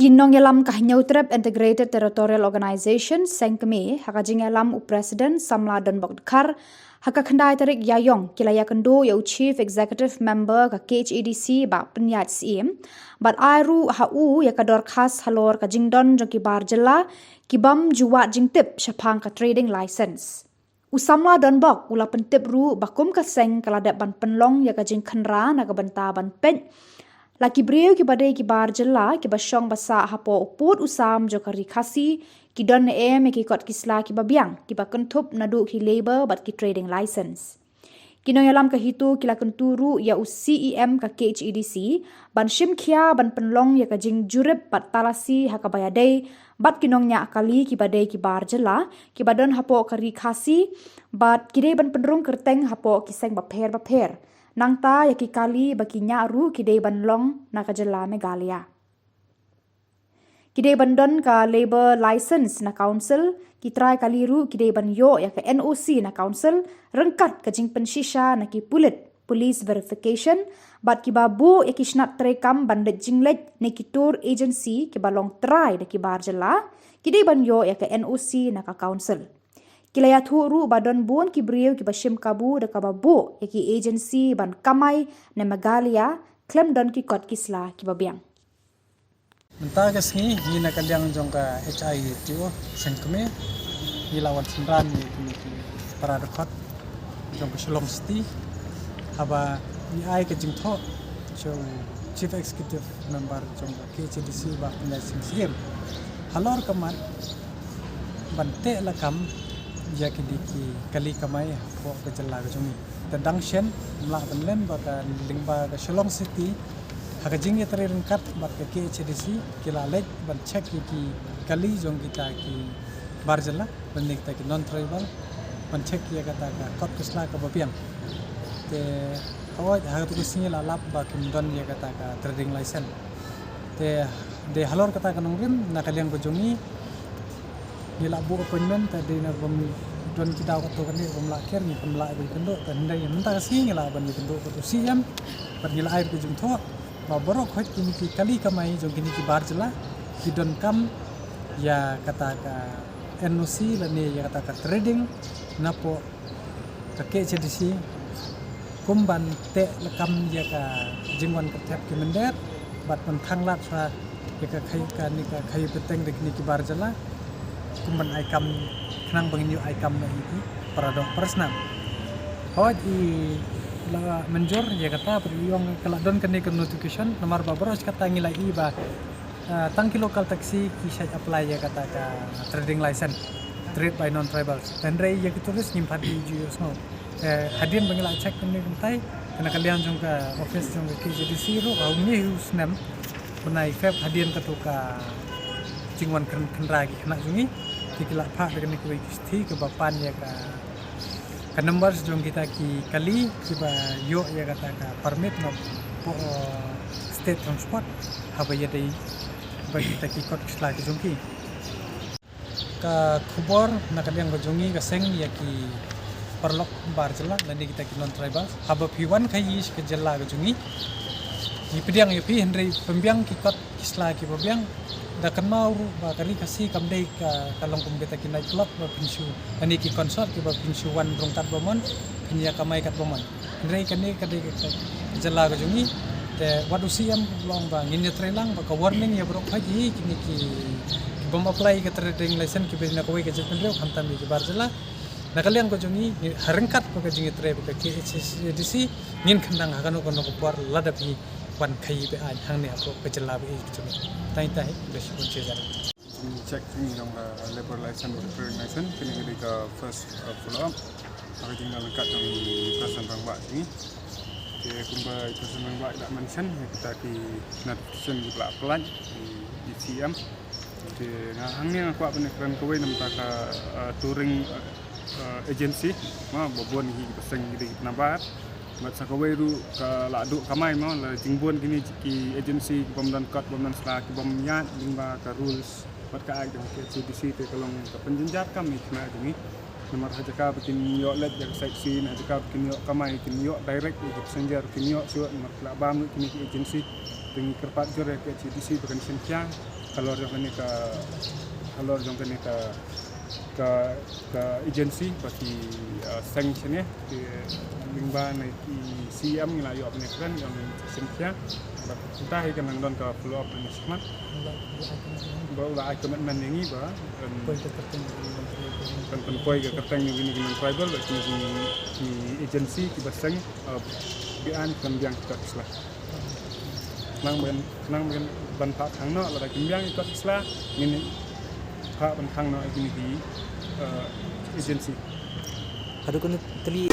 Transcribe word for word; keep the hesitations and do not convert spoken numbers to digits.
Ki nongïalam ka Hynñiewtrep Integrated Territorial Organization, Seng Kmie, ha ka jingïalam u President Samla Donbok Dkhar, ha ka khyndai tarik Ïaïong, ki la ïakynduh ïa u Chief Executive Member ka K H A D C, Bah Pynïaid Syiem, bad ai ruh ha u ïa ka dorkhas halor ka jingdon jong ki bar jylla ki bym ju wad jingtip shaphang ka trading license. U Samla Donbok u la pyntip ruh ba kum ka seng ka la dep ban pynlong ïa ka jingkhynra na ka bynta ban peit la ki briew kiba dei ki bar jylla kiba shong ba sah hapoh u pud u sam jong ka Ri Khasi ki don ne em ïa ki kot ki sla kiba biang kiba kynthup naduh ki labour bad ki trading license. Ki nongïalam ka HITO ki la kyntu ruh ïa u C E M ka K H A D C ban shim khia ban pynlong ïa ka jingjurip bad talasi ha kaba ïadei bad ki nongñiah kali kiba dei ki bar jylla kiba don hapoh ka Ri Khasi bad ki dei ban pynrung kyrteng hapoh ki seng bapher bapher. Nangta ïa ki kali ba ki ñiah ruh ki dei ban long na ka jylla Meghalaya. Ki dei ban don ka labour license na council, ki trai kali ruh ki dei ban ïoh ïa ka N O C na council ryngkat ka jingpynshisha na ki pulit, police verification, bad kiba buh ïa ki shnat treikam ban leit jingleit ne ki tour agency kiba long trai da ki bar jylla, ki dei ban ïoh ïa ka N O C na ka council. Ki la ïathuh ruh ba don bun ki briew kiba shim kabu da kaba buh ïa ki agency ban kamai na Meghalaya khlem don ki kot ki sla kiba biang. Mynta ka sngi ngi na ka liang jong ka H I T O Seng Kmie ngi la wan synran ïa kine ki para dkhot jong ka Shillong City, haba ngi ai ka jingthoh sha u Chief Executive Member jong ka K H A D C, Bah Pynïaid Sing Syiem, halor ka mat ban teh lakam ïa kine ki kali kamai hapoh ka jylla ka jong ngi. Te dang shen, ym lah ban len ba ka lyngba ka Shillong City, ha ka jingïatrei ryngkat bad ka K H A D C, ki la leit ban check ïa ki kali jong kita ki bar jylla lane kita ki non tribal, ban check ïa kata ka kot ka sla kaba biang. Te hooid, ha katu ka sngi la lap ba kim don ïa kata ka trading license. Te dei halor kata ka nongrim, na ka liang ka jong ngi, ngi la buh appointment, te dei na bym don ki daw katto katne bym lah ker, ngi pynlah ban ïakynduh, te hynrei mynta ka sngi ngi lah ban ïakynduh bad u C M, bad ngi la ai ka jingthoh ba baroh khoit kine ki kali kamai jong kine ki bar jylla ki donkam ïa kata ka N O C lane ïa kata ka trading napoh ka K H A D C, kum ban teh lakam ïa ka jingwan kyrthep ki mynder bad ban khang lad shuwa ïa ka khaïi, kane ka khaïi bteng da kine ki bar jylla, kum ban ai kam, khnang ba ngin ïoh ai kam na ïa ki para doh para snam. Hooid, i la mynjur ïa kata, bad i ong ka la don kane ka notification, namar ba baroh shi katta ngi la ïohi ba ah, tang ki local taxi ki shait apply ïa kata ka trading license, trade by non-tribals. Te hynrei ïa ki tourist ngim pat ju ïohsngew. Te hadien ba ngi la check kumne kumtai, te na ka liang jong ka office jong ka K H A D C ruh, ha une hi u snem, bnai Feb, hadien katu ka jingwan khyn-, khynra ki khynnah jong ngi, te ki la phah da kane kawei ka shithi kaba pan ïa ka ka numbers jong kita ki kali kiba ïoh ïa kata ka permit napoh State Transport, haba ïadei bad kita ki kot ki sla ki jong ki. Ka khubor na ka liang ka jong ngi ka seng ïa ki paralok bar jylla lane kita ki non-tribal, haba phi wan khaïi sha ka jylla ka jong ngi, ngi pdiang ïa phi, hynrei pynbiang ki kot ki sla kiba biang. Da kynmaw ruh ba ka Ri Khasi kam dei ka, ka long kum kita ki night club ba phin shu, lane ki concert kiba phin shu wan rung katba mon, phin ïa kamai katba mon. Hynrei kane ka dei ka, ka jylla ka jong ngi. Te wat u C M u ong ba ngin ïatrei lang, ba ka warning ïa baroh khoit hi, kine ki, ki bym apply ka trading license kiba na kawei ka jaitbynriew, khamtam ïa ki bar jylla. Na ka liang ka jong ngi, ngi ha ryngkat bad ka jingïatrei bad ka K H A D C, ngin kyndang ha kano kano ka por lada phi wan khaïi ba aiñ hangne hapoh ka jylla ba ïeit ka jong ngi. Tang ita hi, khublei shibun, cheers. Jingcheck jong ngi jong ka labour license bad trading license, kane ka dei ka first, uh, follow up. Ha ka jingdon ryngkat jong i President Rangbah jong ngi. Te kumba i President Rangbah i la mention ïa kita ki notification kiba la apply i C M. Te nga hangne nga kwah ban ïakren kawei na bynta ka, uh, touring, uh, uh, agency, ma, ba bun hi ki ba seng ki dei ki nabar. Bad sa kawei ruh ka la duh kamai, ma, la jingbun kine ki agency ki bym don kot, bym don sla, ki bym ïaid lyngba ka rules bad ka act jong ka K H A D C, te ka long ka pynjynjar kam ïa ki khynnah jong ngi. Namar ha jaka ba kin ïoh leit ïa ka sightseeing, ha jaka ba kin ïoh kamai, kin ïoh direct ïa ki passenger, kin ïoh shuh, namar ki la bam ruh kine ki agency. Te ngi kyrpad jur ïa ka K H A D C ba kan shim khia Halor jong kane ka, halor jong kane ka, ka, ka agency ba ki, uh, seng shane, ki lyngba na ki C E M ngi la ïoh ban ïakren ïa u Syiem Khia. Bad mynta hi kan nang don ka follow up na shakhmat. Ba u la ai commitment ïa ngi ba kan, kan pynpoi ka kyrteng ïa kine ki non-tribal bad kine ki, ki agency kiba seng, uh, biang, kan biang ki kot ki sla. Khnang ban, khnang ban, ban phah khang noh, lada kim biang ki kot ki sla, ngin phah ban khang noh ïa kine ki, uh, agency. Haduh kane tylli.